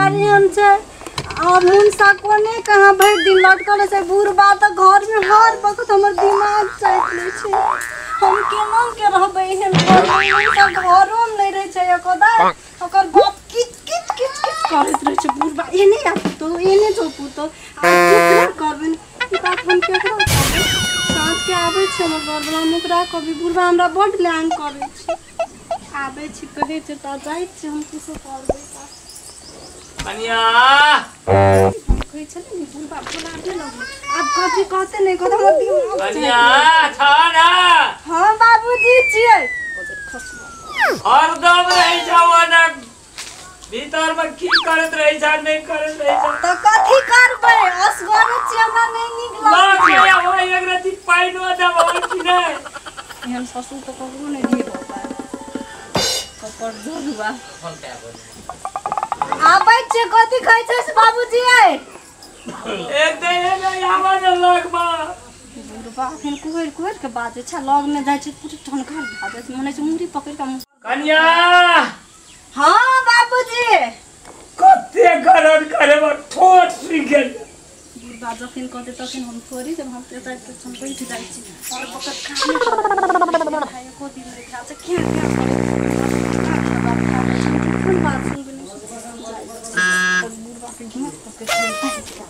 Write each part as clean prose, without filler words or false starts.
दुआर एहन छै आ मुनसा कोने कहाँ भरि दिन लटकल छै बुढ़बा तऽ घर में हर वक्त हमर दिमाग चाटि लै छै। हम केना के रहबै एहन घर में? मुनसा घरो में नहि रहै छै एकोदा, ओकर बाप किच किच किच किच करैत रहै छै बुढ़बा। एने आ पुतहु, एने जो पुतहु, आ केकरा करबै ई बात हम केकरा कहबै? साँझ के आबै छै हमर घरवला, हम ओकरा कहबै बुढ़बा हमरा बड्ड लाइन करै छै। आबै छी कहै छै तऽ जाइ छी हम किछो करबै तऽ। कनिया हम कहै छलियै ने बुढ़बा बोलाबे लगलै, आब कथी कहते नहि कहते हमर दिमाग कनिया छ ना। हाँ बाबूजी छियै। हरदम रहै छ ओना भीतर में की करैत रहै छ नहि करैत रहै छ। तऽ कथी करबै, असगरे छियै, हमरा नहि नीक लग लगै। गया हो एक रति पाइनो देबो कि नहि? एहन ससुर तऽ ककरो नहि दिए बाबा कपर जरुआ। आबै छियै, कथी खाइ छै से बाबूजी? एक दिन नहि आबै ने लगमा। बुढ़बा अखन कुहरि कुहरि के बाजै छै, लग में जाइ छै पूरी ठनका भए जाइ छै, मन होइ छै मुड़ी पकड़ि के। कनिया हाँ बाबूजी। कते गरम करे ठोट सुखि गेल। बुढ़बा जखन कहतै तखन हम थोड़ी जब हम तऽ हम बैठ जाइ छी और वक्त खाने एको दिन नहि खाइ छै, क्या क्या करै कोन बात सुनबै नहि बुढ़बा के हिम्मत पकड़ि के।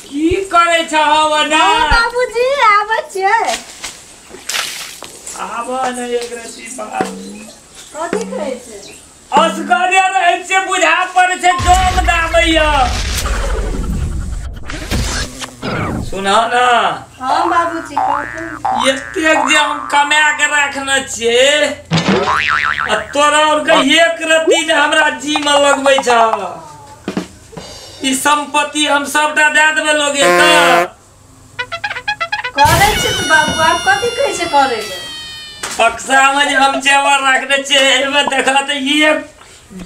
की करै छ ओना? बाबूजी आबै छियै। आबऽ ने एक रति बात। कथी कहै छै? असगरे रहै छियै बुझा पड़ै छै जोम दाबैया। सुनह ना। हाँ बाबूजी कहू। एतेक जे हम कमा के रखने छियै आ तोरा और के एक रत्ती ने हमरा जी में लगबै छ। ई संपत्ति हम सबटा दए देबै लोगे तऽ। करै छी तऽ बाबू आब कथी कहै छै करै लए? बक्सा में जे हम जेवर रखने छियै एहिमे देखा तऽ एक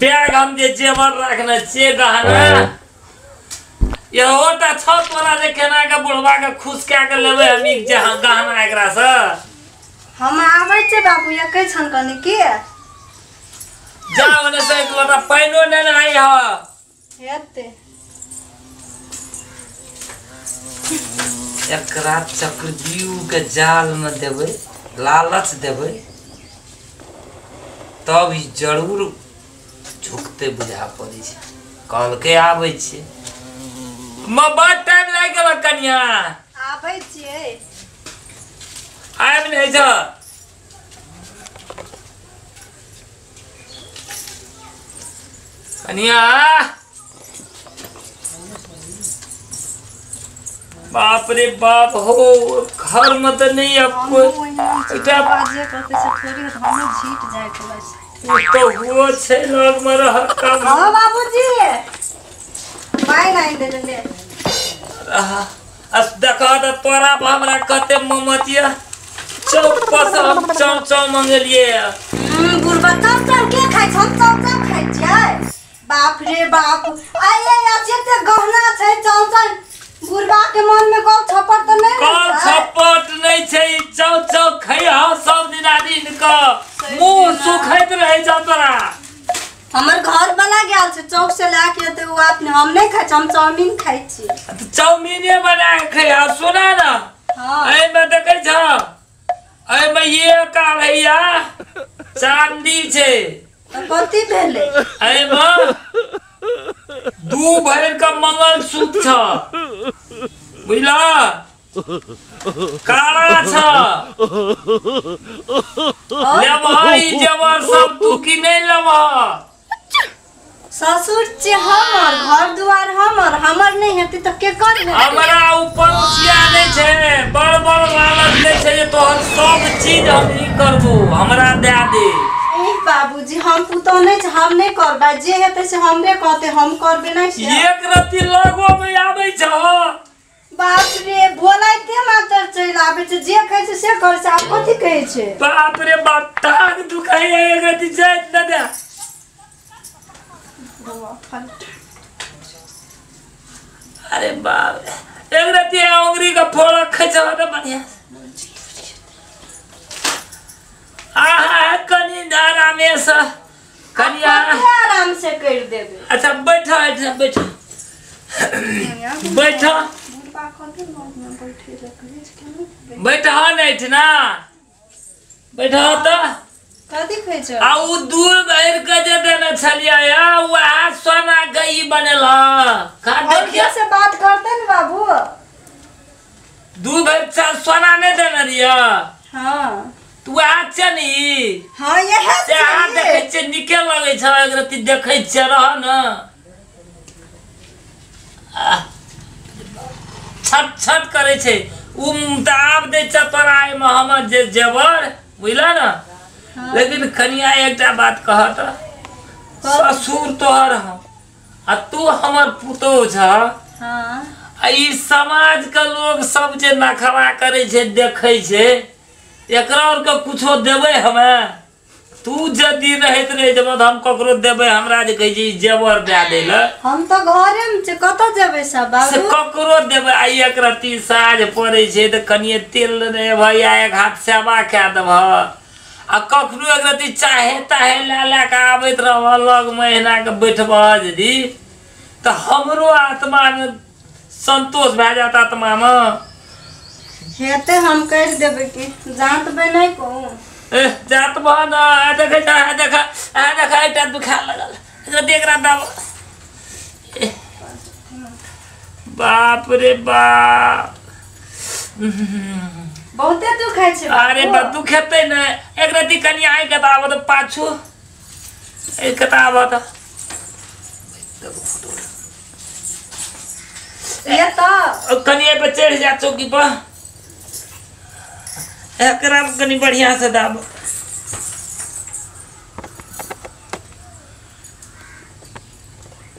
बैग हम जे जेवर रखने छियै गहना एहोटा छ तोरा जे केना के बुढ़वा के खुश कए के लेबै हम ई गहना एकरा से। हम आबै छियै बाबू एकै छन कनि के जा ओने से एक लोटा पानिओ नेने आइ ह। हेतै। एकरा चक्रव्यूह के जाल में देबै, लालच देबै तब ई जरूर झुकतै बुझा पड़ै छै। कहलकै आबै छियै, बड़ टाइम लागि गेल कनिया। आबै छियै। आबि नहि छ। कनिया बाप रे बाप हो, घर में तऽ नहि अब कोई एकटा बाजे कहते से थोड़ी होत, हमहूँ झीट जाय के तो हुओ छै लग में रह कम। हाँ बाबूजी पानि आनि देले ले। देखह तऽ तोरा पर हमरा कते ममत यऽ, चौक पर से हम चाव चाव मंगेलियै। बुढ़बा चाव चाव के खाइ छै? हम चाव चाव खाइ छियै। बाप रे बाप, आइए आ जते गहना छै चाव चाव, बुढ़बा के मन में गप छपट तऽ नहि ने कल छै? छपट नहि छै, चाव चाव खैह सब दिना दिन के मुँह सुखैत रहै छौ तोरा। हमर घर वाला गेल छै चौक से लए के एतै ओ अपने, हम नहि खाइ छी, हम चाउमीन खाइ छी। तऽ चाउमीने बना के खैह। सुना ना। हाँ। एहिमे देखै छ एहिमे एक अढ़ैया चांदी छै। तऽ कथी भेलै? एहिमे 2 भरि के मंगलसूत्र छ बुझला, काला छ। लेबह ई जेवर सब तू की नहि लेबह? ससुर छै हमर, घर दुआर हमर, हमर नहि हेतै तऽ केकर हेतै? हमरा ऊपर उसिया नहि छै, बड़ बड़ लालच नहि छै जे तोहर सब चीज हम ई करबो, हमरा दए दे। ए बाबूजी हम पुतोह नहि छै, हम नहि करबै, जे हेतै से हमरे कहतै, हम करबै नहि से। एक रत्ती लगो में आबै छ। बाप रे, बोलाइते मात्र चलि आबै छै, जे कहै छै से करै छै, आब कथी कहै छै? बाप रे बाप, टांग दुखाइया एक रत्ती जाइत न दे। अरे बाप रे, एक रत्ती अंगुरी के फोड़ा खैचल तऽ बढ़िया। आहा कनि आरामे से कनिया। आराम से से कर देबै। अच्छा बैठ अच्छा बैठ बैठ बैठ नहीं ना बैठ तो कथी कहै छ आ उ दूर भरि के जे देने छलियै वएह सोना के ई बनेल खा देखिए से बात करते न बाबू दू भरि सोना नहीं देने रहियै। हाँ तू वएह छै ने ई। हाँ यह से अहाँ देखै छियै नीके लगै छै एक रत्ती देखै छियै रह न छट छट करै छै उ तऽ आब दै छै तोरा एहिमे हमर जे जेवर बुझलह ने। लेकिन कनिया एकटा बात कहत ससुर तोहर हम आ तू हमर पुतोह छ। हाँ आ ई समाज के लोग सब जे नखरा करै छै देखै छै एकरा और के कुछो देबै हमे तू यदि रहैत रहि जेबह तऽ हम ककरो देबै हमरा जे कहै छै ई जेवर दए दै लए हम तऽ घरे में छै कतऽ जेबै सब से बाबू ककरो देबै। आ एक रत्ती साँझ पड़ै छै तऽ कनिये तेल लेने अयबह या एक हाथ सेवा कए देबह आ कखनो एक रत्ती चाहे ताहे लए लए कऽ आबैत रहबह लग मे एहिना कऽ बैठबह यदि तऽ हमरो आत्मामे संतोष भए जायत आत्मामे। हेतै हम करि देबै की जाँतबै नहि कहूँ ए जात भऽ न आ देखै छ आ देख आ देख एकटा दुखा लगल एकरा देख एकरा दाब। बाप रे बाप बहुते दुखाइ छै अरे बा दुखेतै ने एक रत्ती कनि आइ के तऽ आबऽ तऽ पाछू एक तऽ आबऽ तऽ ये तऽ कनि एहि पर चढ़ि जा चौकी पर एकरा कनि बढ़िया से दाब।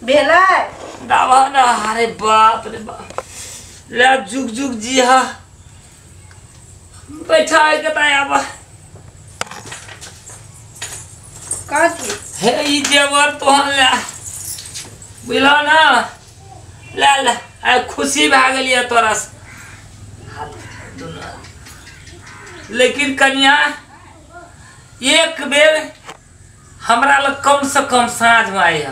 भेलै दाब न अरे बाप रे बाप ले जुग जुग जी हा बैठा के तऽ आब कथी हे ई जेवर तोहन ले बुझलह न ले ले आइ खुशी भए गेलियै तोरा से। लेकिन कनिया एक बेर हमरा लग कम से कम साँझ में आइह।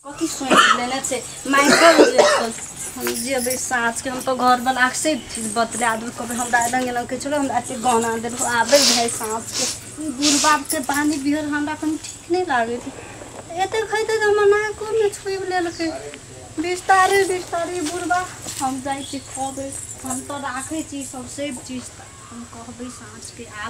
कथी सोचि लेने छै माइकल जैक्सन हम जेबै साँझ के हम तो घर वाला से बतला देबै कहबै हमरा रंग रंग के छोड़ो हमरा से गहना देलको आबै भाई साँझ के ई बूढ़ बाप के पानी बिहर हमरा कनि ठीक नहि लागै छै एते खैते तऽ हमर नाको मे छुबि लेलकै बिस्तारे बिस्तारे बुढ़बा हम जाइ छी कहबै हम तऽ राखै छी सब सेब चीज हम कहबै साँझ के आब।